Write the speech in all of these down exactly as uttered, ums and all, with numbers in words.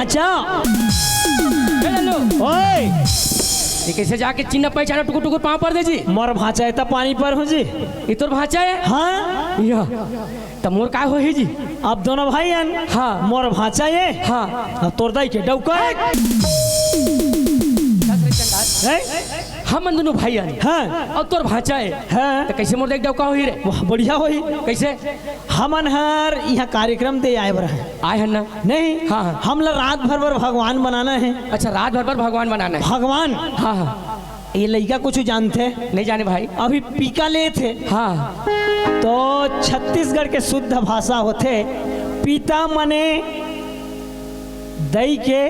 अच्छा। ए लल्लू, ओए, ये कैसे जाके चिन्ह पहचाना, टुकुर टुकुर पाँव पर दे जी? मोर भांचा है त पानी पर हूँ जी। ये तोर भांचा है? हाँ। या, त मोर का होही जी? अब दोनों भाई हन। हाँ। मोर भांचा ये। हाँ। अब तोर दाई के डौका है। हमन दोनों भाई हन। हाँ। अउ तोर भांचा है। हाँ। त कैसे मोर दाई के डौका होही रे? वाह, बढ़िया होही। कैसे? हमन हर यहाँ कार्यक्रम दे आए बर हैं। आए हन ना? नहीं। हाँ, हाँ। हमला रात भर बर भगवान बनाना है। अच्छा, रात भर बर भगवान बनाना है। भगवान। हाँ, हाँ। ये लइका कुछ जानथे? नहीं जाने भाई। अभी पीका लेथे। हाँ। तो छत्तीसगढ़ के शुद्ध भाषा होथे, पिता मने दई के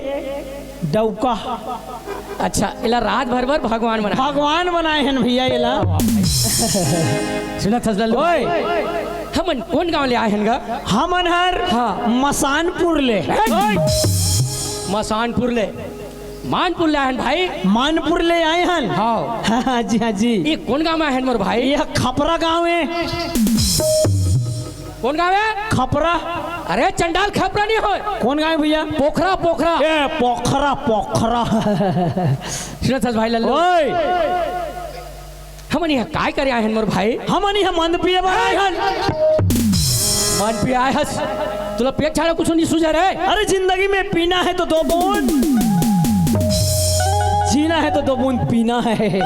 डौका। अच्छा, एला रात भर बर भगवान बनाए। भगवान बनाए हन भैया एला। सुनत हस लल्लू? ओए। हमन कोन गांव ले आए हन गा? हमन हर हाँ। मसानपुर ले। मसानपुर ले। मानपुर ले आए हन भाई। मानपुर ले आए हन। हाँ। हाँ, हाँ जी, हाँ जी। ये कोन गांव में आए हन मोर भाई? ये खपरा गांव है। कोन गांव है? खपरा। अरे चंडाल, खपरा नहीं होय। कोन गांव है भैया? पोखरा, पोखरा। ए, पोखरा, पोखरा। सुनत हस भाई लल्लू? ओए। हमन यहाँ काय करे आए हन मोर भाई? हमन यहाँ मंद पिए बर आए हन। मंद पिए आए हस? तुला पेट छाड़ा कुछ नहीं सूझे रे? अरे जिंदगी में पीना है तो दो बूंद, जीना है तो दो बूंद पीना है।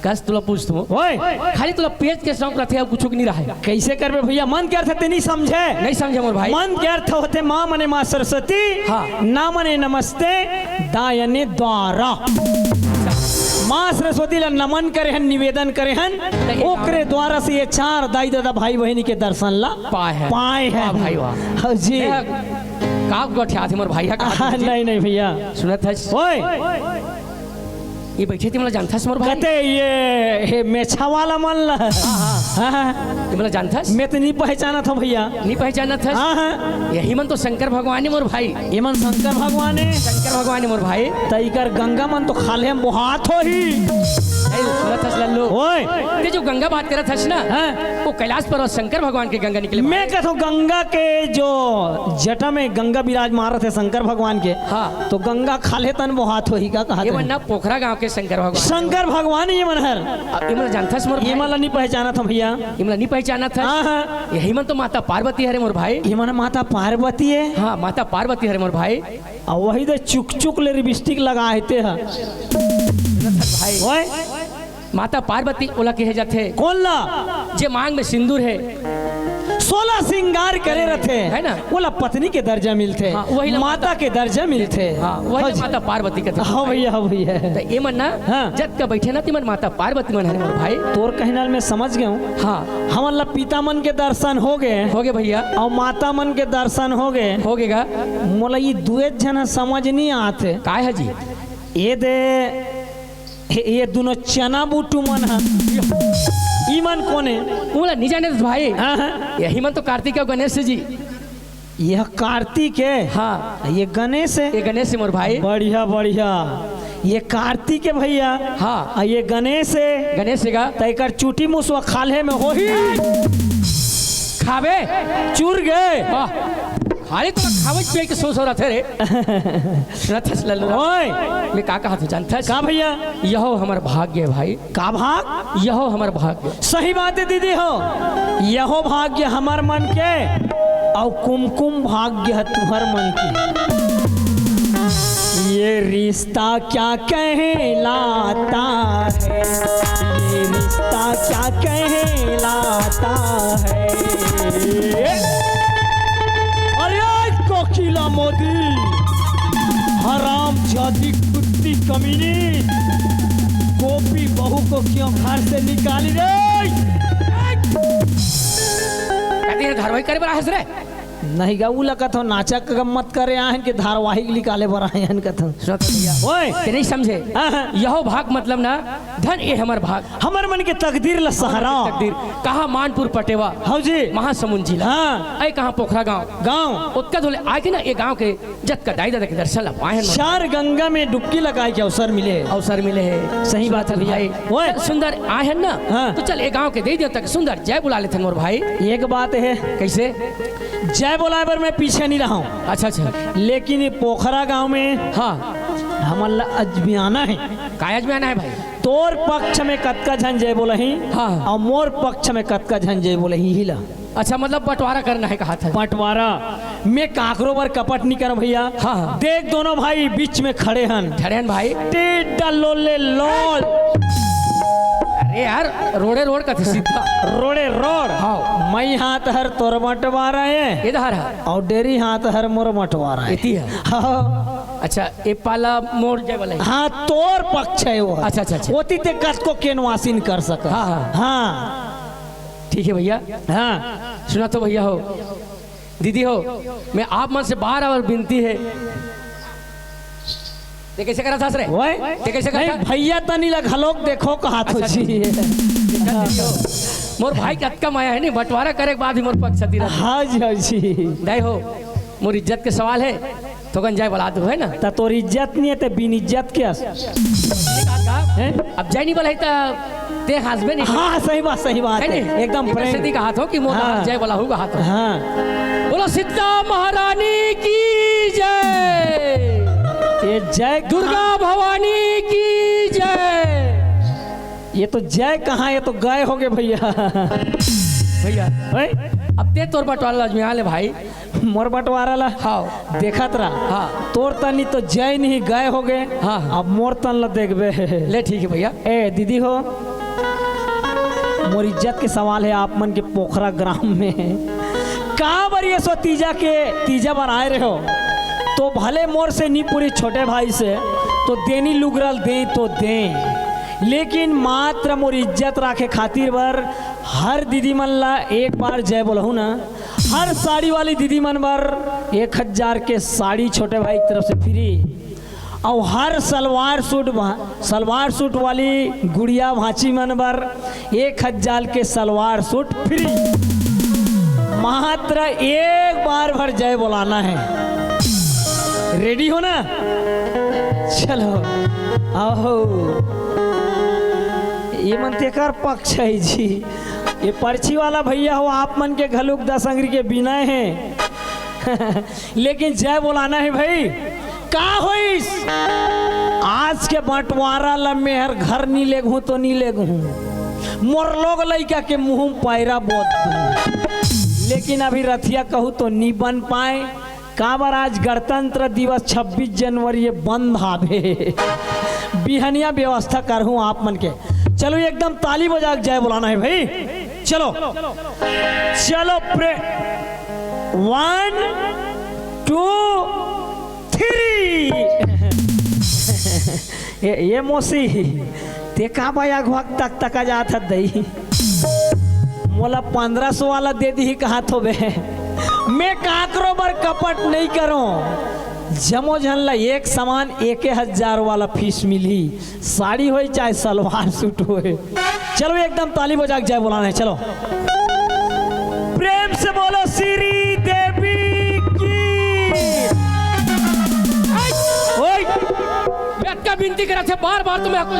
कस तुला पूछत हूँ। ओए। खाली तुला पेट के शौक रथे, अउ कुछ नहीं रहे। कैसे करबे भैया? मंद के अर्थ ते नहीं समझे। नहीं समझे मोर भाई। मंद के अर्थ होथे माँ मने माँ सरस्वती। हाँ। ना मने नमस्ते, दा याने द्वारा। माँ सरस्वती ला नमन करे हन, निवेदन करे हन, नहीं, ओकरे द्वारा से ये चार दाई ददा भाई बहिनी के दर्शन ला पाए हैं। पाए हैं। वाह भाई वाह। हाँ जी। का गोठिया थे मोर भाई, का हाँ, जी? नहीं, नहीं भैया। सुनत हस? ओए। ये बैठे थे, मोला जानथस मोर भाई? कते ये, हे मेछा वाला मन ला। हाँ, हाँ। हाँ, हाँ। ये मोला जानथस? मैं तो नहीं पहचानत हूँ भैया। नहीं पहचानत हस? हाँ, हाँ। यही मन तो शंकर भगवान है मोर भाई। ये मन शंकर भगवान है? शंकर भगवान है मोर भाई। त इकर गंगा मन तो खाल्हे में बोहात होही। ए, सुनत हस लल्लू? ओए। ते जो गंगा बात करत हस ना, हाँ। वो कैलाश पर्वत शंकर भगवान के गंगा निकले मैं भाई। कहत हूँ गंगा के जो जटा में गंगा विराजमान रथे शंकर भगवान के, हाँ। तो गंगा खाल्हे तन बोहात होही का कहत ये हन? मन ना पोखरा गांव के शंकर भगवान। शंकर भगवान ये मन हर। अब ये मन जानथस मोर ये भाई? मन ला नहीं पहचानत हूँ भैया। ये मन ला नहीं पहचानत हस? हाँ, हाँ। यही मन तो माता पार्वती हरे मोर भाई। ये मन माता पार्वती है? हाँ, माता पार्वती हरे मोर भाई। अउ वही दे चुक चुक ले लिपस्टिक लगा हे ते ह। भाई। ओए। माता पार्वती ओला कहे जाथे। कोन ला? जे मांग में सिंदूर है। सोलह सिंगार करे रथे। है ना? ओला पत्नी के दर्जा मिलथे। हाँ, वही ला माता माता के दर्जा मिलथे। हाँ, वही हाँ ला जी। माता पार्वती कथे। हाँ भैया, हाँ भैया। त ये मन ना, हाँ। जतका बैठे ना, ते मन माता पार्वती मन हरे मोर भाई। तोर कहना ल मैं समझ गया हूँ। हाँ। हमन ला पिता मन के दर्शन हो गए। हो गए भैया। अउ माता मन के दर्शन हो गए। हो गए गा। मोला ये दुए झन समझ नहीं आते। काय है जी? ये दे हे, ये दोनों चना बुटू मन ह। ई मन कोन हे? ओला नहीं जाने भाई। हाँ, हाँ। यही मन तो कार्तिक अउ गणेश जी। यह कार्तिक है। हाँ। ये गणेश है। ये गणेश है मोर भाई। बढ़िया, बढ़िया। ये कार्तिक है भैया। हाँ। आ ये गणेश है। गणेश है का? त एकर चूटी मुसवा खाल्हे में होही। खाबे। चुर गए। वाह। खाली तो खावे पिए के सो सो रथे रे। सुनत हस लल्लू? ओए। मैं का कहत हूँ जानथस? का भैया? यहो हमर भाग्य है भाई। का भाग? यहो हमर भाग्य। सही बात है दीदी हो। यहो भाग्य हमर मन के, अउ कुमकुम भाग्य है तुहर मन के। ये रिश्ता क्या कहलाता है? ये रिश्ता क्या कहलाता है? अरे कोकिला मोदी, हराम जादी कुत्ती कमीनी, गोपी बहू को क्यों घर से निकाली रे? कदी धारावाहिक करे बर आए हस रे? नहीं गा, उ लगत हो नाचा का गम्मत करे आए हन कि धारावाहिक निकाले बर आए हन कथन। सुनत भैया। ओए। ते नहीं समझे। हाँ, हाँ। यहो भाग मतलब ना धन ए हमर भाग। हमर मन के तकदीर ला सहारा। तकदीर। कहाँ मानपुर पटेवा। हौ जी। महासमुंद जिला। हाँ। ऐ कहाँ पोखरा गांव। गांव। ओतका धोले आके ना ए गांव के जतका दाई ददा के दर्शन ला पाए हन। चार गंगा में डुबकी लगाए के अवसर मिले। अवसर मिले हे। सही बात है भैया। भाई। ओए। चल सुंदर आए हन ना। हाँ। तो चल ए गांव के दे दियो तक सुंदर जय बुला लेथन मोर भाई। एक बात है। कैसे? जय जय बोलाए बर मैं पीछे नहीं रहा हूँ। अच्छा, अच्छा। लेकिन ये पोखरा गांव में हाँ। हमन ला अजमियाना है। काय अजमियाना है भाई? तोर पक्ष में कतका झन जय बोलही हाँ। और मोर पक्ष में कतका झन जय बोलही, ही ला। अच्छा, मतलब बंटवारा करना है, कहा था। बंटवारा। मैं काकरो बर कपट नहीं करो भैया। हाँ, हाँ। देख, दोनों भाई बीच में खड़े हन। खड़े हन भाई। टेढ़ा लोले लोल। अरे यार, रोड़े रोड़ कथे सीधा। रोड़े रोड़। हाँ। मैं हाथ हर तोर बंटवारा है। इधर है। और डेरी हाथ हर मोर बंटवारा है। इति है। हाँ। अच्छा, ए पाला मोर जय वाला है। हाँ, तोर पक्ष है वो। अच्छा, अच्छा, अच्छा। ओती ते कतको केनवासिन कर सका। हाँ, हाँ। हाँ। ठीक है भैया। हाँ। सुना तो भैया हो, दीदी हो, मैं आप मन से बार बार विनती है। ते कैसे करा था रे? ओए? ते कैसे करा नहीं, था? भैया तनी ला घलोक देखो कहा तो अच्छा, जी। अच्छा। मोर भाई के अतका माया है नहीं, बंटवारा करे के बाद ही मोर पक्ष सती रहता। हाँ जी, हाँ जी। दाई हो, मोर इज्जत के सवाल है, तो कन जय बोला दो, है ना? त तोर इज्जत नहीं है, ते बिन इज्जत के अस। हैं? अब जय नहीं बोला है त ते हंसबे नहीं। हाँ, सही बात, सही बात है है। नहीं? एकदम एक प्रेम। सती कहा था कि मोर हाँ। जय बोला हूँ, कहा था। हाँ। बोलो सीता महारानी की जय। ये जय दुर्गा भवानी की जय। ये तो जय कहाँ, ये तो गए होगे भैया। भैया, हैं? अब ते तोर बंटवारा ला अजमिया ले भाई। मोर बंटवारा ला? हाँ। देखत रहा। हाँ। तोर तनी तो जय नहीं गए होगे। हाँ, हाँ। अब मोर तन ला देखबे। ले ठीक है भैया। ए दीदी हो, मोर इज्जत के सवाल है आप मन के पोखरा ग्राम में। काबर ये सो तीजा के, तीजा बर आए रहे हो, तो भले मोर से नी पूरी, छोटे भाई से, तो देनी लुगरा ल दे तो दे, लेकिन मात्र मोर इज्जत राखे खातिर बर हर दीदी मन ला एक बार जय बोलहु ना। हर साड़ी वाली दीदी मन बर एक हजार के साड़ी छोटे भाई की तरफ से फ्री, और हर सलवार सूट भा-, सलवार सूट वाली गुड़िया भांची मन बर एक हजार के सलवार सूट फ्री। मात्र एक बार भर जय बोलाना है। रेडी हो ना? चलो, आओ। ये मन तेकर पक्ष है जी। ये पर्ची वाला भैया हो, आप मन के घलुक दस अंगरी के बिना है। लेकिन जय बोलाना है भाई। का होइस? आज के बंटवारा ल मेहर घर नी लेगहूं तो नी लेगहूं। मोर लोग लइका के मुंह म पैरा बोत दूं। लेकिन अभी रथिया कहूं तो नी बन पाए। काबर आज गणतंत्र दिवस छब्बीस जनवरी ये बंद हावे। बिहनिया व्यवस्था करहूं आप मन के। चलो एकदम ताली बजा के जय बोलाना है भाई। चलो, चलो प्रे-, वन, टू, थ्री। ये, ये मौसी, ते का बया घुक तक तक आ जात हस दई? मोला पंद्रह सौ वाला दे दी कहा थो बे। मैं काकरो बर कपट नहीं करो। जमो झन ला एक समान एक हजार वाला फीस मिली। साड़ी होए चाहे सलवार सूट होए। चलो एकदम ताली बजा के जय बोलाना है, चलो। प्रेम से बोलो श्री देवी की। ओए। मैं अतका विनती करत हे, बार बार तुम्हें कुछ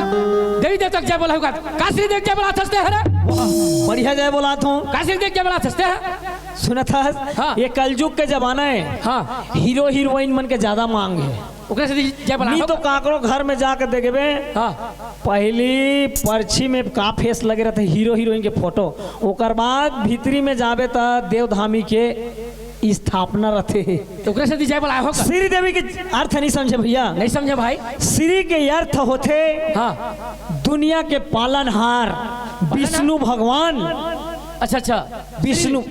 देवी देवता के जय बोला होगा। का श्री देवी जय बोला थसते हरे? वाह, बढ़िया जय बोला तू। का श्री देवी जय बोला थसते है? सुना था, हाँ। ये कलयुग के जमाना है। हाँ। हीरो हीरोइन मन के ज्यादा मांग है। ओकरे से जय बोला नी होगा। तो काकरो घर में जाके देखबे, हाँ। पहली पर्ची में का फेस लगे रहते, हीरो हीरोइन के फोटो, ओकर बाद भीतरी में जाबे त देवधामी के स्थापना रहते। तो ओकरे से जय बोला होगा। श्री देवी के अर्थ नहीं समझे भैया। नहीं समझे भाई। श्री के अर्थ होते हाँ। दुनिया के पालनहार विष्णु भगवान। अच्छा, अच्छा। विष्णु,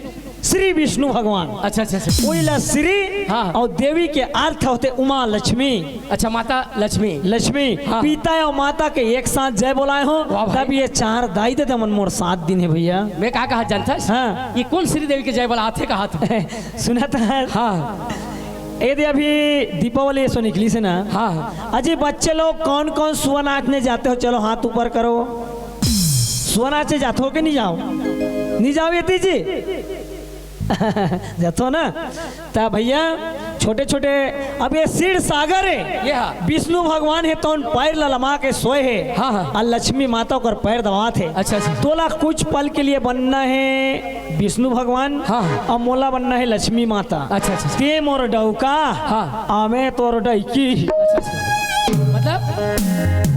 श्री विष्णु भगवान। अच्छा, अच्छा, अच्छा। ओइला श्री हाँ। और देवी के अर्थ होते उमा लक्ष्मी। अच्छा, माता लक्ष्मी। लक्ष्मी। हाँ। पिता और माता के एक साथ जय बोलाए हो, वाह भाई। तब ये चार दाई ददा मन मोर साथ दिन है भैया। मैं का कहा जानथस? हाँ। ये कौन श्री देवी के जय बोला आथे कहा था? सुना था? हाँ। यदि अभी दीपावली ऐसो निकली से ना, हाँ, हाँ। अजी बच्चे लोग कौन कौन सुआ नाचने जाते हो? चलो हाथ ऊपर करो। सुआ नाचे जाते हो कि नहीं जाओ? नहीं जाओ ये जी? जातो ना। त भैया छोटे छोटे, अब ये क्षीर सागर है। ये हाँ। विष्णु भगवान है तो उन पैर ला लमा के सोए है। हाँ, हाँ। और लक्ष्मी माता ओकर पैर दबात है। अच्छा, अच्छा। तोला कुछ पल के लिए बनना है विष्णु भगवान, हाँ, हाँ। अउ मोला बनना हे लक्ष्मी माता। अच्छा, अच्छा, अच्छा। ते मोर डौका, हाँ। अउ मैं तोर डौकी। अच्छा, अच्छा। मतलब?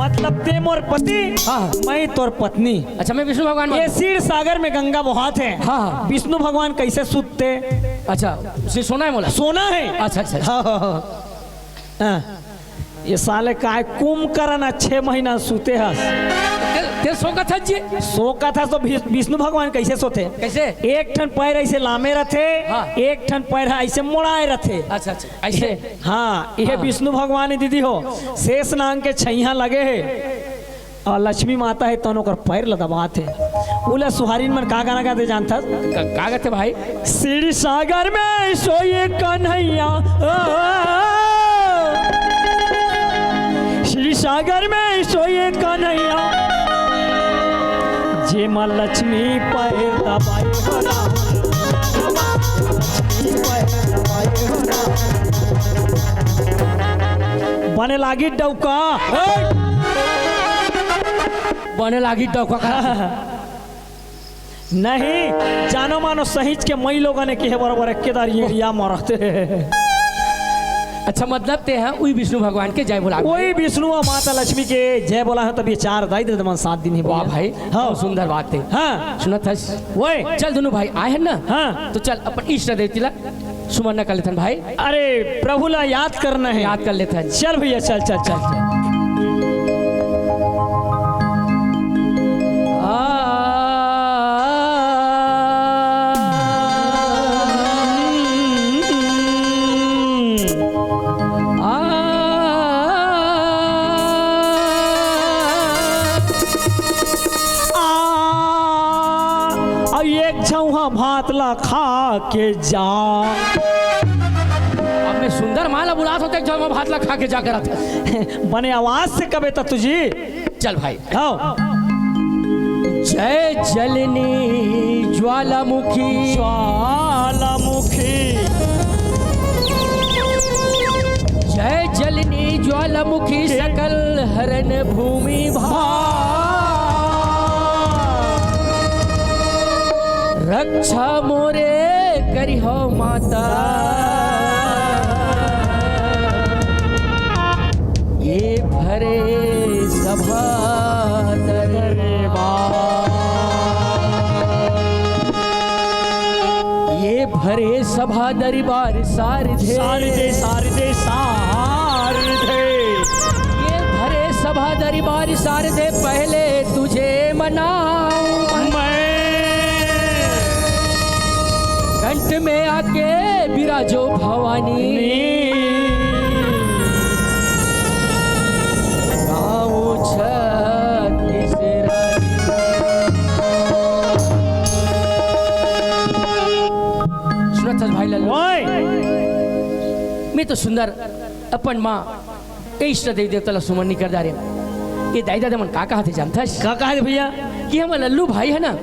मतलब ते मोर पति, हाँ, हाँ। मैं तोर पत्नी। अच्छा, मैं विष्णु भगवान ये बनूं। क्षीर सागर में गंगा बोहात हे। हाँ, हाँ। विष्णु भगवान कैसे सुतते? अच्छा, ये सोना हे मोला? सोना हे। अच्छा, अच्छा, अच्छा। हाँ, हाँ, हाँ। हाँ। ये साले काय कुंभकर्ण छह महीना सुते हस। ते, ते सोकत हस जी? सोकत हस तो भि-, विष्णु भगवान कैसे सोते? कैसे? एक ठन पैर ऐसे लामे रथे, हाँ। एक ठन पैर ह ऐसे मोड़ाए रथे। अच्छा, अच्छा, ऐसे? हाँ, ये हाँ। विष्णु भगवान हे दीदी हो, शेष नांग के छैया लगे हे। अउ लक्ष्मी माता हे, तउन ओकर पैर ल दबात हे। ओला सुहारिन मन का गाना गाथे जानथस? का, का गाथे भाई? क्षीर सागर में सोए कन्हैया, ओ, क्षीर सागर में सोए कन्हैया, जेमा लक्ष्मी पैर दबाए हो राम, लक्ष्मी पैर दबाए हो राम। बने लागी डौका। बने लागी डौका का। नहीं, जानो मानो सहिंच के मई लोगन के हे बरोबर एक्के दार एड़िया मरत। अच्छा, मतलब ते ह उही विष्णु भगवान के जय बोला। उही विष्णु अउ माता लक्ष्मी के जय बोला हे, तब ये चार दाई ददा मन साथ दिन हे वाह बोला। भाई, हाँ। बहुत सुंदर बात हे। हाँ। सुनत हस? ओए। चल दुनों भाई आए हन ना? हाँ। तो चल अपन इष्ट देवती ला सुमन कर लेथन भाई। अरे, प्रभु ला याद करना हे। याद कर लेथन। चल भैया, चल, चल, चल, चल। आ, आ, अउ एक झौहा भात ला खा के जा। अब मैं सुंदर माँ ला बुलात हों, तो एक झौहा भात ला खा के जा करत। बने आवाज से कबे त तुझी। चल भाई। हाँ। जय जलनी ज्वालामुखी। ज्वालामुखी। जय जलनी ज्वालामुखी के सकल हरन भूमि भार। रक्षा मोरे करिहो माता। ये भरे सभा दरबार। ये भरे सभा दरबार सारधे। सारधे, सारधे, सारधे। ये भरे सभा दरबार सारधे, पहले तुझे मनाऊं मैं। कंठ में आके विराजो भवानी। गाऊं छत्तीस रानी। सुनत हस भाई लल्लू? ओए! मैं तो सुंदर अपन माँ के इष्ट देवी देवता ला सुमन नइ कर डारेंव। ये दाई ददा मन का कहत हे जानथस? का कहत हे भैया? कि हमर लल्लू भाई हे ना,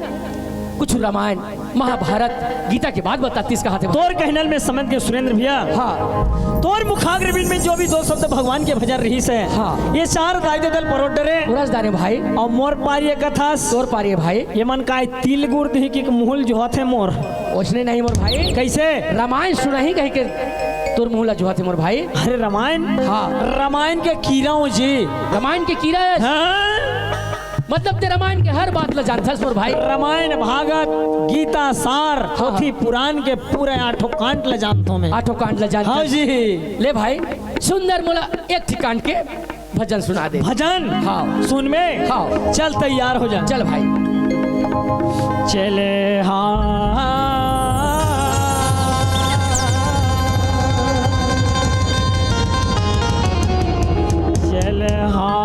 कुछ रामायण, महाभारत, गीता के बात बतातिस कहत हे। तोर कहना ल मैं समझ गेंव सुरेंद्र भैया। हाँ। तोर मुखाग्रबिंद में जो भी दो शब्द भगवान के भजन रहिस हे, हाँ। ये चार दाई ददा ल परोस डरे। परोस डारेंव भाई। अउ मोर पार ये कथस। तोर पार ये भाई। ये मन काय तिल गुर दिही कि मुँह ल जोहत हे मोर। ओइसने नहीं मोर भाई। कइसे? रामायण सुनाही कहिके तोर मुँह ला जोहत हे मोर भाई। अरे रामायण? हाँ। रामायण के कीरा हों जी। रामायण के कीरा हे? हाँ। मतलब ते रामायण के हर बात ला जानथस मोर भाई। रामायण, भागवत, गीता सार, हाँ, पोथी हाँ। पुराण के पूरा आठों कांड ला जानथों मैं। आठों कांड ला जानथस? हाँ जी। ले भाई, सुंदर मोला एक ठी कांड के भजन सुना दे। भजन? हाँ। सुनबे? हाँ। चल तैयार हो जा। चल भाई। चले हाँ। चले हाँ।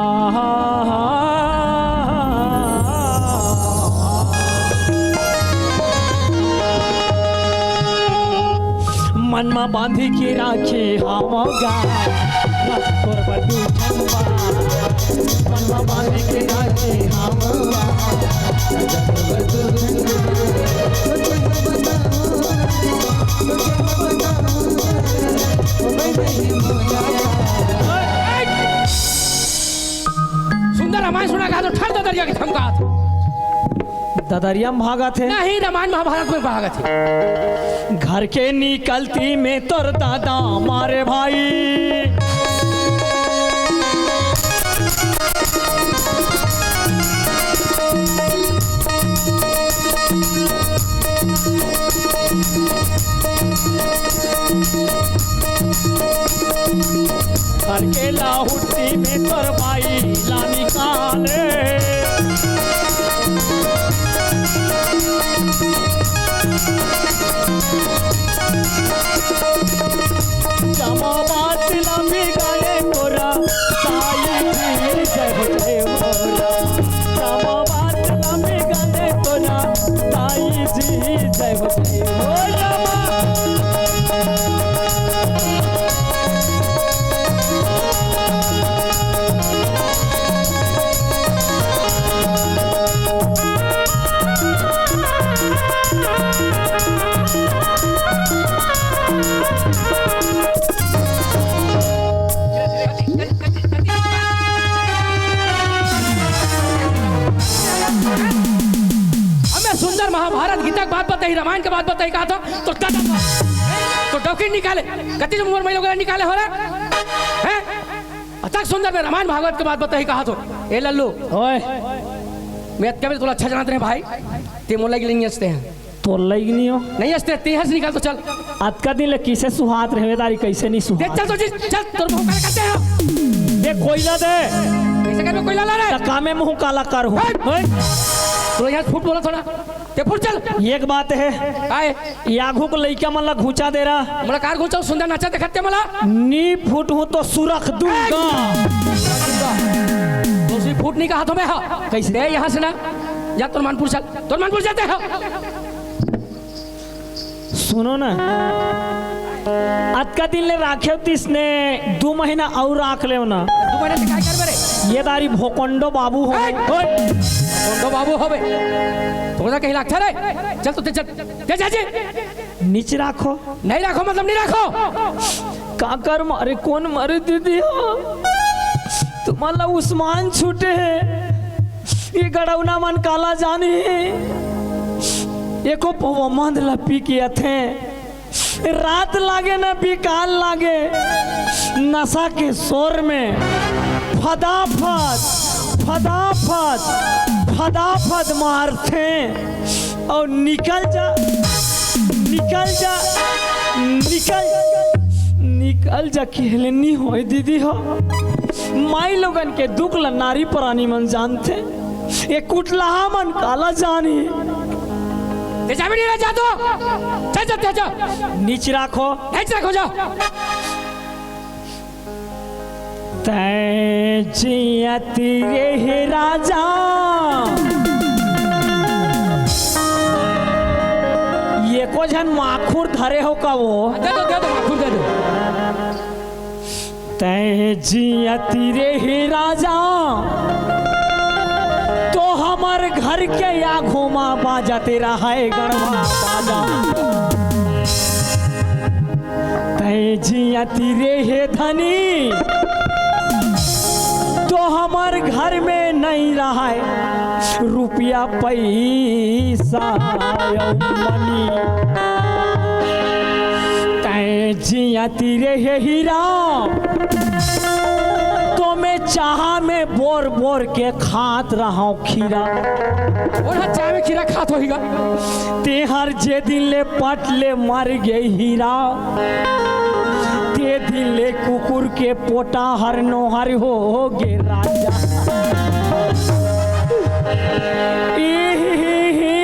मन म बांधी के राखे हावव गा, राजा तोर बर दू ठन बार। मन म बांधी के राखे हावव गा, राजा तोर बर दू ठन बार। सुंदर रामायण सुना कहा तो ठर ददरिया के धमकात। ददरिया में भागत हे। नहीं, रामायण महाभारत में भागत हे। घर के निकलती में तोर दादा मारे भाई। घर के लाहुटी में तोर माई ला निकाले। जमावत लंबी गले तोरा ताई जी, जय हो, जय हो राम। जमावत लंबी गले तोरा ताई जी, जय हो, जय हो राम। हमें सुंदर महाभारत गीता के बात बताही, रामायण के बात बताही, कहा था तो दादा, तो डॉक्टर निकाले, कति जो मोर मई लोग निकाले हो रहा है। अतक सुंदर में रामायण भागवत के बात बताही, कहा तो ए लल्लू, ओए, मैं कभी तोला अच्छा जानत रहे भाई, ते मोला के लिए नहीं हंसते हैं। तोर लइक नहीं हो। नहीं हंसते, ते हंस निकाल तो चल। अतका दिन ले किसे सुहात रहे दारी, कैसे नहीं दे सुहात? चल तो जी, चल, तोर मुंह करे करते हैं। दे कोयला दे। कैसे करबे कोयला ला रे? त कामे मुंह काला कर हो। हट। ओए। तो यहाँ फुट बोला थोड़ा। ते फुट चल। एक बात है। काय? ये आघू को लइका मन ला घुचा दे रहा। मोला कार घुचाओ, सुंदर नाचा दिखाते मला। नी फुट हूँ तो सुरख दूंगा। तो उसी फुट नहीं कहा तो मैं, हाँ। कैसे? दे यहाँ से ना। जा तोर मानपुर चल। तोर मानपुर जाते हैं। सुनो ना, अतका दिन ले राखेव तिसने दू महीना अउ राख लेव ना। दू महीना से काय करबे रे? ये दारी भोकंडो बाबू हो। ए! ओए! भोकंडो बाबू होबे। तोला कहीं लागथे रे? चल तो ते चल। ते जा जी। नीच राखो। नहीं राखो मतलब नहीं राखो। काकर मारे, कोन मारे दीदी हो? तुम्हारा उस्मान छूटे हे। ये गड़ौना मन काला जानी। एको पौवा मंद ल पी के अथे। रात लागे न बिकाल लागे। नशा के शोर में फदाफद, फदाफद, फदाफद मारथे। अउ निकल जा, निकल जा, निकल, निकल जा, केहले नी होय दीदी हो। माई लोगन के दुख ल नारी परानी मन जानथे। ये कुटलाहा मन काला जानी। ते जाबे नहीं रह जा तो। जा, जा, जा, जा। नीच राखो। नीच राखो, जा। तैं जियत रेहे राजा। एको झन माखुर धरे हो का वो? दे दो, दे दो, माखुर दे दो। तैं जियत रेहे राजा, तो हमर घर के आघू मा बाजत रहय गड़वा बाजा। तैं जियत रेहे धनी, तो हमर घर में नहीं रहय रुपया पैसा अउ मनी। तैं जियत रेहे हीरा, तो मैं चाहा में बोर बोर के खात रहंव खीरा। ओढ़ा चाय में खीरा खात होही गा। तेहर जे दिन ले पट ले मर गे हीरा, ते दिन ले कुकुर के पोटा हर नोहर हो गे राजा। ई ही ही,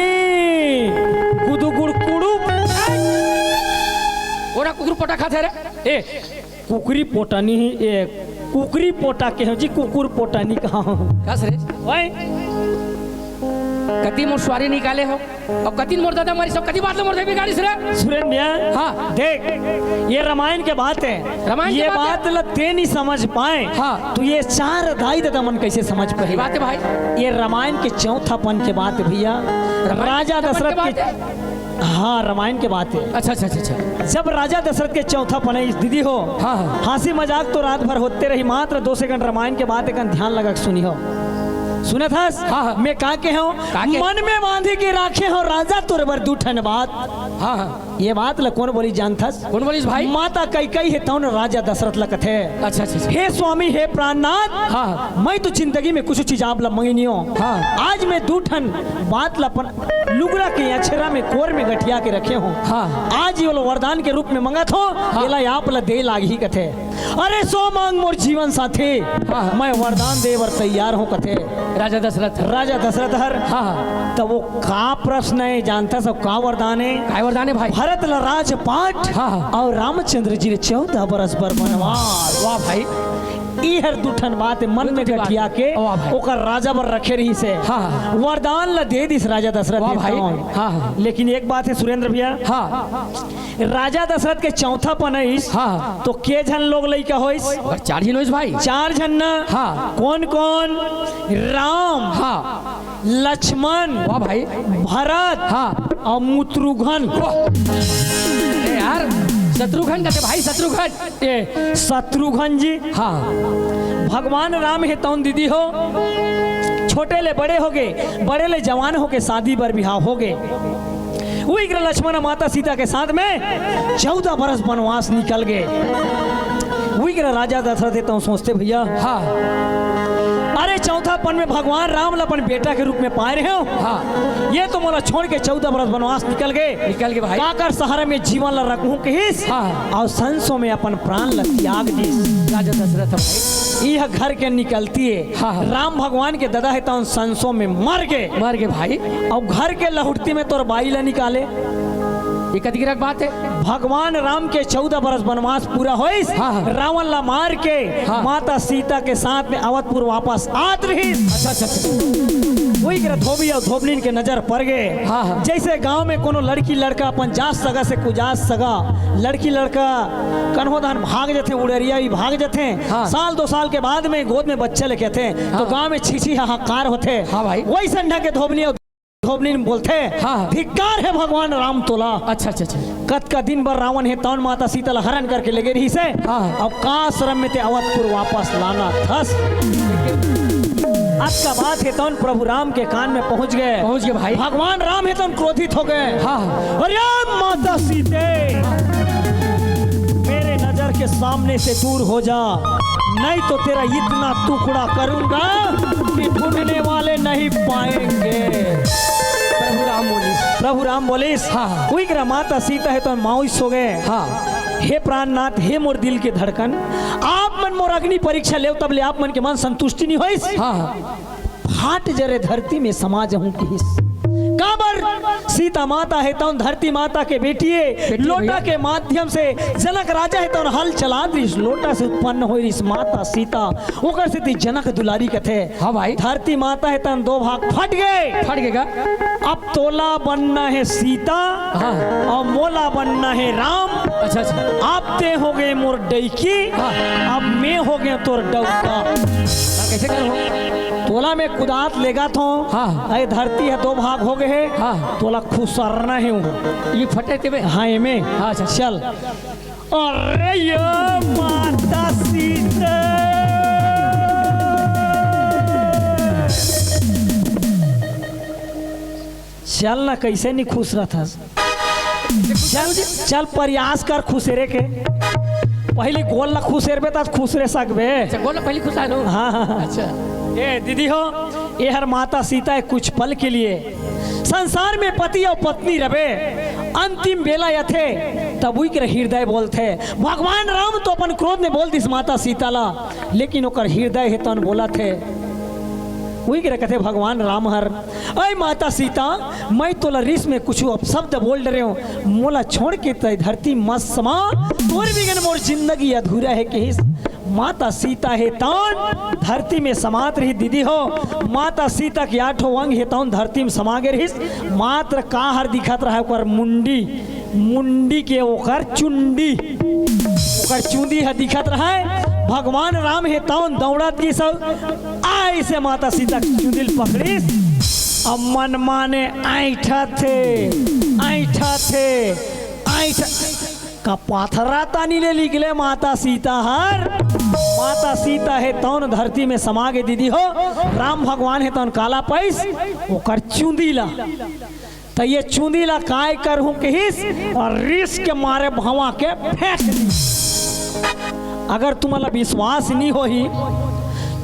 गुदुगुड़ कुड़ुप। ओढ़ा कुकुर पोटा खात हे रे। ए, कुकरी पोटा नहीं, ए, कुकरी पोटा के हो जी, कुकुर पोटा नहीं कहा। कस रे? ओए। कति मोर सुवारी निकाले हो? अउ कति मोर दादा मारी सब कति बात ल मोर देवी गाड़ी से रे? सुरेन भैया, हाँ। देख, ये रामायण के बात है। रामायण के ये बात है। बात ल ते नहीं समझ पाए। हाँ। तो ये चार दाई ददा मन कैसे समझ पाए? बात है भाई। ये रामायण के चौथापन के बात है भैया। रामायण राजा के चौथापन दशरथ के बात के है? हाँ, रामायण के बात है। अच्छा, अच्छा, अच्छा, अच्छा। जब राजा दशरथ के चौथापन है, दीदी हो, हाँ, हाँ। हंसी मजाक तो रात भर होते रही, मात्र दो सेकंड रामायण के बात एक ध्यान लगा के सुनी हो। सुनत हस? हाँ, हाँ। मैं का कहे हूँ? का कहे? मन में बांधी के राखे हूँ राजा तोर बर दू ठन बात। हाँ, हाँ। ये बात ल कोन बोलिस जानथस? कोन बोलिस भाई? माता कैकई हे तौन राजा दशरथ ल कथे। अच्छा, अच्छा, अच्छा। हे स्वामी, हे प्राणनाथ, हाँ, हाँ। मैं तो जिंदगी में कुछ चीज आप ल मंगनी हो। हाँ। आज मैं दू ठन बात ल अपन लुगरा के अछरा में कोर में गठिया के रखे हूँ। हाँ। आज ये वाला वरदान के रूप में मंगत हो, हाँ। एला आप ल दे लागही कथे। अरे सो मांग मोर जीवन साथी, हाँ, हाँ। मैं वरदान दे बर तैयार हूँ कथे। राजा दशरथ। राजा दशरथ हर। हाँ, हाँ। त वो का प्रश्न हे जानथस, का वरदान हे? काय वरदान हे भाई? भरत ल राजपाट, हाँ, हाँ। अउ रामचंद्र जी ल चौदह बरस बर बनवास। वाह भाई। ई हर दू ठन बात हे मन में गठिया के, वाह भाई। ओकर राजा बर रखे रहिस हे। हाँ, हाँ। वरदान ल दे दिस राजा दशरथ। वाह भाई। हाँ, हाँ। लेकिन एक बात हे सुरेंद्र भैया, हाँ। राजा दशरथ के चौथा पन आइस, हाँ। तो के झन लोग लइका होइस? अरे, चार झन होइस भाई। चार झन ना? हाँ। कोन कोन? राम, हाँ। लक्ष्मण, वाह भाई। भरत, हाँ। अउ मुत्रुघन। वाह। ए यार, शत्रुघ्न कथे भाई, शत्रुघ्न। ए, शत्रुघ्न जी। हाँ। भगवान राम हे तौन दीदी हो, छोटे ले बड़े होगे, बड़े ले जवान होके शादी बर बिहाव होगे। उइग्र लक्ष्मण माता सीता के साथ में चौदह बरस बनवास निकल गे। उइग्र राजा दशरथ हे तौन सोचथे भैया, हाँ। अरे चौथा पन में भगवान राम ल अपन बेटा के रूप में पाए रहे हो। हाँ। ये तो मोला छोड़ के चौदह बरस बनवास निकल गे। निकल गे भाई। काकर सहारा में जीवन ल रखूं कहिस। हाँ। अउ संसो में अपन प्राण ल त्याग दिस। राजा दशरथ भाई। इह घर के निकलती हे। हाँ, हाँ। राम भगवान के ददा हे तौन संसो में मर गे। मर गे भाई। अउ घर के लहुटती में तोर बाई ल निकाले। ये कतिक रख बात हे? भगवान राम के चौदह बरस बनवास पूरा होइस। हाँ, हाँ। रावण ला मार के हाँ। माता सीता के साथ में अवधपुर वापस आत रहिस। अच्छा, अच्छा, अच्छा। उइग्र धोबी अउ धोबनिन के नजर पर गे। हाँ, हाँ। जैसे गांव में कोनो लड़की लड़का अपन जात सगा से कुजात सगा, लड़की लड़का कन्हो धान भाग जथे, उड़रिया भी भाग जथे। हाँ। साल दो साल के बाद में गोद में बच्चा लेके आथे, तो हाँ। गांव में छीछी हाहाकार होथे। हाँ भाई। वैसन ढंग के धोबनी अउ धोबनिन बोलथे, हाँ, हाँ। धिक्कार हे भगवान राम तोला। अच्छा, अच्छा, अच्छा। कतका दिन बर रावण हे तौन माता सीता ला हरण करके लेगे रहिस हे। हाँ, हाँ। अउ का आश्रम में ते अवधपुर वापस लाना थस। अतका बात हे तौन प्रभु राम के कान में पहुंच गे। पहुंच गे भाई। भगवान राम हे तौन क्रोधित हो गे। हाँ, हाँ। अरे माता सीते, मेरे नजर के सामने से दूर हो जा, नहीं तो तेरा इतना टुकड़ा करूंगा कि ढूंढने वाले नहीं पाएंगे। प्रभु राम बोलिस। प्रभु राम बोलिस। हाँ, हाँ। उइग्र माता सीता हे तौन माउस हो गे। हाँ। हे प्राणनाथ, हे मोर दिल के धड़कन, आप मन मोर अग्नि परीक्षा लेव, तब ले आप मन के मन संतुष्टि नहीं होइस। हाँ, हाँ। फाट जरे धरती में समा जहूं किहिस। काबर सीता माता हे तौन धरती माता के बेटी हे, बेटी लोटा भैया। के माध्यम से जनक राजा हे तौन हल चलात रहिस, लोटा से उत्पन्न होय रहिस माता सीता, ओकर सेती जनक दुलारी कथे। हाँ भाई। धरती माता हे तौन दो भाग फट गे। फट गे का? अब तोला बनना हे सीता, हाँ। अउ मोला बनना हे राम। अच्छा, अच्छा। अब ते हो गे मोर डैकी, हाँ। अब मैं हो गे तोर डौका। हाँ, कैसे करो? तोला मैं कुदात लेगत हों। हाँ। ए धरती ह दो भाग हो गे हे। हाँ। तोला खुसरना हे वो। ये फटे तेमे? हाँ, एमे। हाँ, अच्छा। चल। अरे ये माता सीता। चल ना, कैसे नहीं खुश रहथस? चल, चल प्रयास कर खुसेरे के। पहली गोल ला खुसेरबे, तब खुसरे सकबे। अच्छा, गोल ला पहली खुसा लो। हाँ, हाँ, हाँ। अच्छा। ए दीदी हो, ए हर माता सीता हे कुछ पल के लिए। संसार में पति अउ पत्नी रबे, अंतिम बेला आथे, तब उइकर हृदय बोलथे। भगवान राम तो अपन क्रोध में बोल दिस माता सीता ला, लेकिन ओकर हृदय हे तौन बोलथे। उइकर कथे भगवान राम हर, "ऐ माता सीता, मैं तोला रिस में कुछ अपशब्द बोल डरे हों, मोला छोड़ के तैं धरती मत समा, तोर बिगन मोर जिंदगी अधूरा हे," कहिस। माता सीता हे तौन धरती में समात रहिस दीदी हो। माता सीता के आठों अंग हे तौन धरती में समा गे रहिस। मात्र का हर दिखत रहय, ओकर मुंडी, मुंडी के ओकर चुंडी, ओकर चुंदी ह दिखत रहय। भगवान राम हे तौन दौड़त गिस अउ अइसे माता सीता के चुंदी ल पकड़िस। अब मनमाने ऐंठत हे, ऐंठत हे, ऐंठ का पाथरा तानी ले निकले माता सीता हर। माता सीता हे तौन धरती में समा गे दीदी हो। राम भगवान हे तौन काला पैस ओकर चुंदी ला। त ये चुंदी ला काय करहूं कहिस और रिस के मारे भवा के फेंक दी। अगर तुमला विश्वास नहीं होही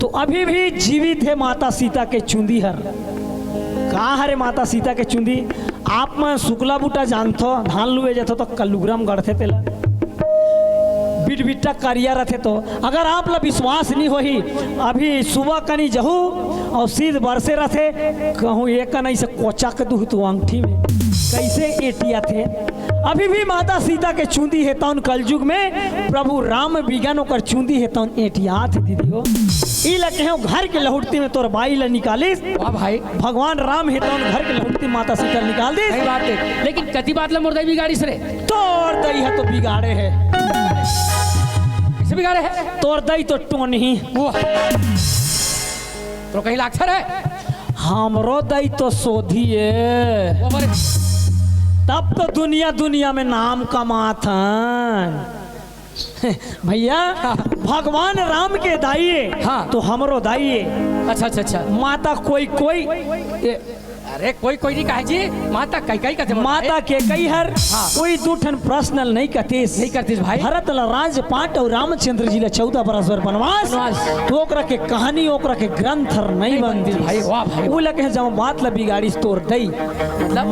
तो अभी भी जीवित हे माता सीता के चुंदी हर। का हरे माता सीता के चुंदी? आप मन सुकला बूटा जानथो, धान लुए जाथो तो कलुगरा म गढ़थे तेला, बिटबिट्टा करिया रथे। तो अगर आप ला विश्वास नहीं होही, अभी सुबह कनी जहू और सीध बरसे रथे, कहूँ एक कनई से कोचा के दूह तो अंगठी में कैसे एटिया थे। अभी भी माता सीता के चुंदी हे तौन कलयुग में प्रभु राम बिगन ओकर चुंदी हे तौन एटियात हे दीदी हो। ई लगे हो घर के लहुटती में तोर बाई ला निकालिस। वाह भाई। भगवान राम हे तौन घर के लहुटती माता सीता निकाल दिस। सही बात है, लेकिन कति बात ला मोर दाई बिगाड़िस रे। तोर दाई हे तो बिगाड़े हे। किसे बिगाड़े है? तोर दाई तो टोनही। वाह। तो कहीं लागथे रे? हमरो दाई तो सोधी हे। वो बरे। तब तो दुनिया दुनिया में नाम कमाथन। भैया, हाँ। भगवान राम के दाई हे, हाँ। तो हमरो दाई हे। अच्छा, अच्छा, अच्छा। माता कोई कोई, ए, अरे कोई कोई नहीं कहे जी, माता कई कई कथे मोर माता भाई। के कई हर हाँ। कोई दू ठन प्रश्नल नहीं कथिस। नहीं करतिस भाई। भरत ला राजपाट और रामचंद्र जी ला चौदह बरस बर बनवास। बनवास। तो ओकरा के कहानी, ओकरा के ग्रंथ हर नहीं नहीं बनतिस बनतिस। भाई, वाह भाई। वो लगे जब बात ला बिगाड़िस तोर दई। मतलब?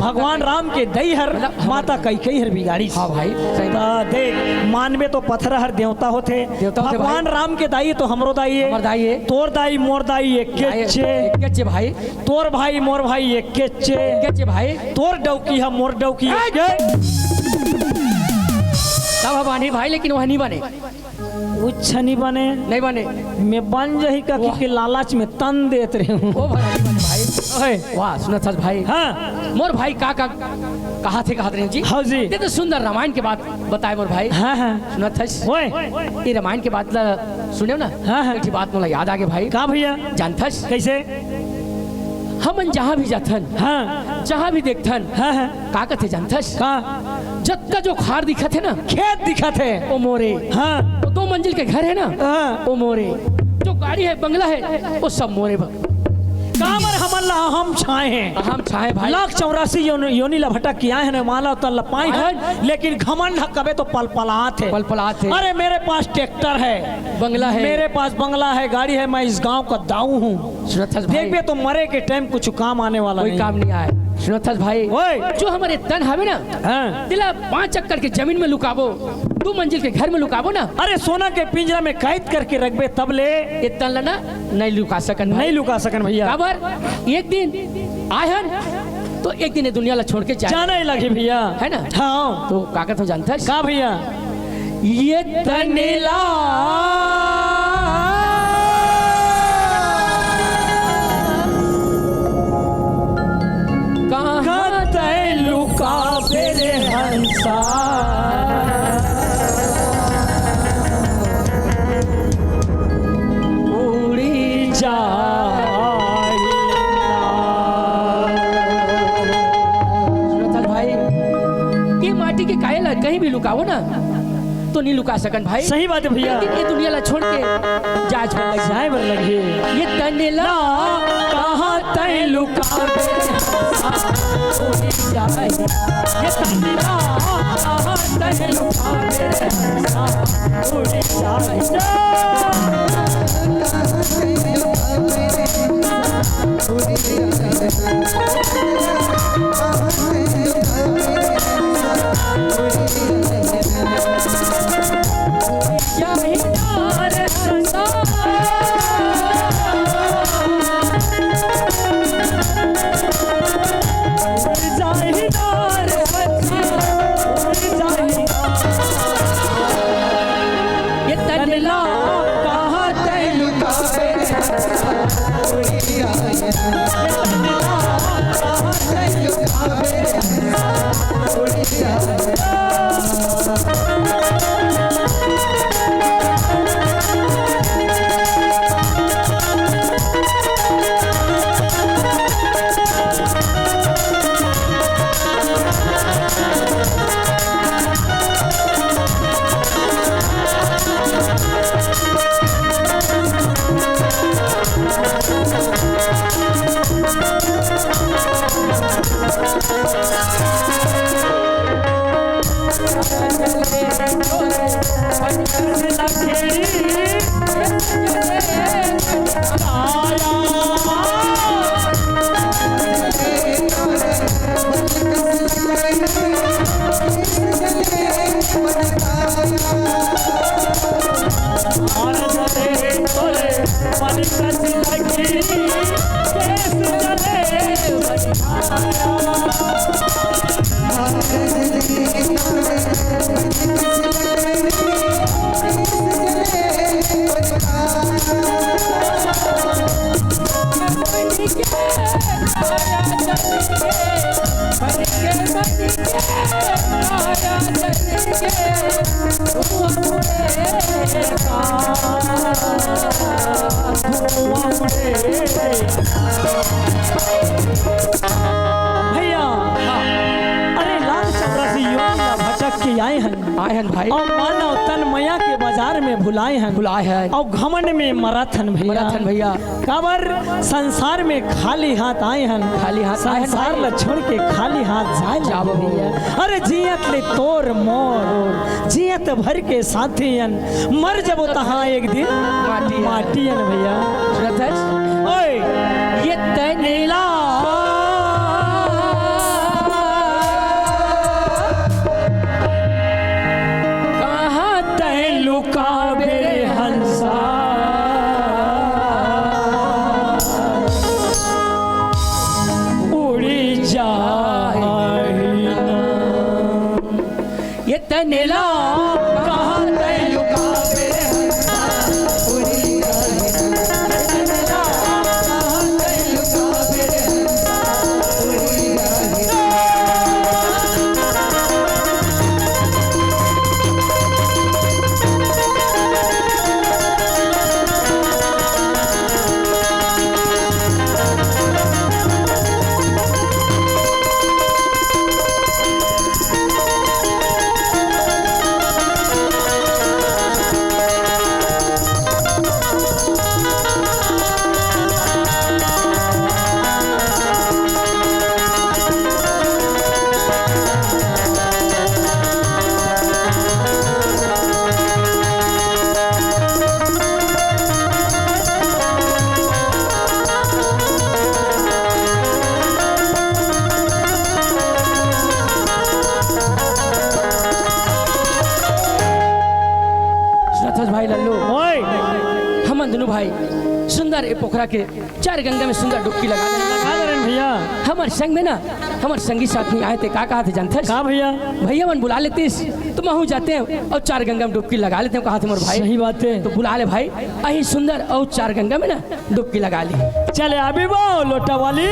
भगवान राम के दई हर मतलब? माता कई कई हर बिगाड़िस। हाँ भाई, सही बात। त देख, मानवे तो पथरा हर देवता होथे। देवता होथे भगवान भाई। राम के दाई तो हमरो दाई हे। हमर दाई हे। तोर दाई मोर दाई एकेच्चे। एकेच्चे भाई। तोर भाई मोर भाई एकेच्चे। एकेच्चे भाई। तोर डौकी ह मोर डौकी एके। तब ह बानी भाई, लेकिन वह नहीं बने। उच्छ नहीं बने। नहीं बने। मैं बन जही कखी वाह। के लालच में तन देत रहूं। ओ भाई, नहीं बने भाई। ओए। वाह, सुनत हस भाई। हाँ। मोर भाई का, का, कहा थे, कहा थे जी? हाँ जी। ते तो सुंदर रामायण के बात बताए मोर भाई। हाँ, हाँ। सुनत हस? ओए। ये रामायण के बात ला सुने ना? हाँ, हाँ। एक ठे बात मोला याद आ गे भाई। का भैया? जानथस? कैसे? हमन जहाँ भी जाथन, हाँ। जहाँ भी देखथन, हाँ, हाँ। का कथे जानथस? का? जतका जो खार दिखत हे ना, खेत दिखत हे। ओ मोरे। हाँ। वो दो मंजिल के घर हे ना, हाँ। ओ मोरे। जो गाड़ी हे, बंगला हे, वो सब मोरे बक। काबर हमन ला अहम छाए हे। अहम छाए भाई। लाख चौरासी योनि, योनि ला भटक के आए हे ना, माला तन ला पाए हे, हाँ। लेकिन घमंड ह कबे तो पलपलात हे। पलपलात हे। अरे मेरे पास ट्रैक्टर है, बंगला है। मेरे पास बंगला है, गाड़ी है, मैं इस गांव का दाऊ हूँ। सुनत हस भाई। देखबे तो मरे के टाइम कुछ काम आने वाला कोई नहीं। काम नहीं आए। सुनत हस भाई। ओए। जो हमर तन हवे ना, हाँ। तेला पांच चक्कर के जमीन में लुकाबो, दू मंजिल के घर में लुकाबो ना। अरे सोना के पिंजरा में कैद करके रखबे तब ले। ये तन ला ना नहीं लुका सकन भाई। नहीं लुका सकन भैया। काबर? एक दिन आए हन तो एक दिन ये दुनिया ला छोड़ के जाए। जाना ही लगे भैया। है ना? हाँ। तो का कथों जानथस? का भैया? ये तन ला कहाँ तैं लुकाबे रे हंसा? उड़ी जाए ना। सुनत हस भाई, ये माटी के काया ला कहीं भी लुकाओ ना, तो नहीं लुका सकन भाई। सही बात है भैया। लेकिन ये दुनिया ला छोड़ के जाए बर लगी। जाए बर लगी। ये तन ला कहाँ तैं लुकाबे रे हंसा, उड़ी जाए। ये तन ला कहाँ तैं लुकाबे रे हंसा, उड़ी जाए। ये तन ला भैया, अरे लाल चपरासी योगी ला भटक के आए हन। आए हन भाई। अउ मानव तन मया के बाजार में भुलाए हन। भुलाए हन। अउ घमंड में मरत हन भैया। मरत हन भैया। काबर संसार में खाली हाथ आए हन। खाली हाथ आए हन संसार भाई। ला छोड़ के खाली हाथ जाए जाबो। भैया। अरे जियत ले तोर मोर, जियत भर के साथी अन, मर जबो तहाँ एक दिन माटी अन। माटी अन भैया। रतन। ओए, ये तन ला कहाँ तैं लुकाबे रे हंसा, उड़ी जाही ना। ये तन ला कहाँ तैं लुकाबे रे हंसा, उड़ी जाही ना। रतन भाई लल्लू, ओए। हमन दुनों भाई सुंदर ए पोखरा के चार गंगा में सुंदर डुबकी लगा दे। लगा दे रहे भैया। हमर संग में ना, हमर संगी साथी आए थे, का कहा थे जानथस? का भैया? भैया मन बुला लेतिस, तो महूँ जाते हैं अउ चार गंगा में डुबकी लगा लेते हैं, कहा थे मोर भाई। सही बात है। तो बुला ले भाई, अही सुंदर अउ चार गंगा में ना डुबकी लगा ली। चले आबी वो लोटा वाली।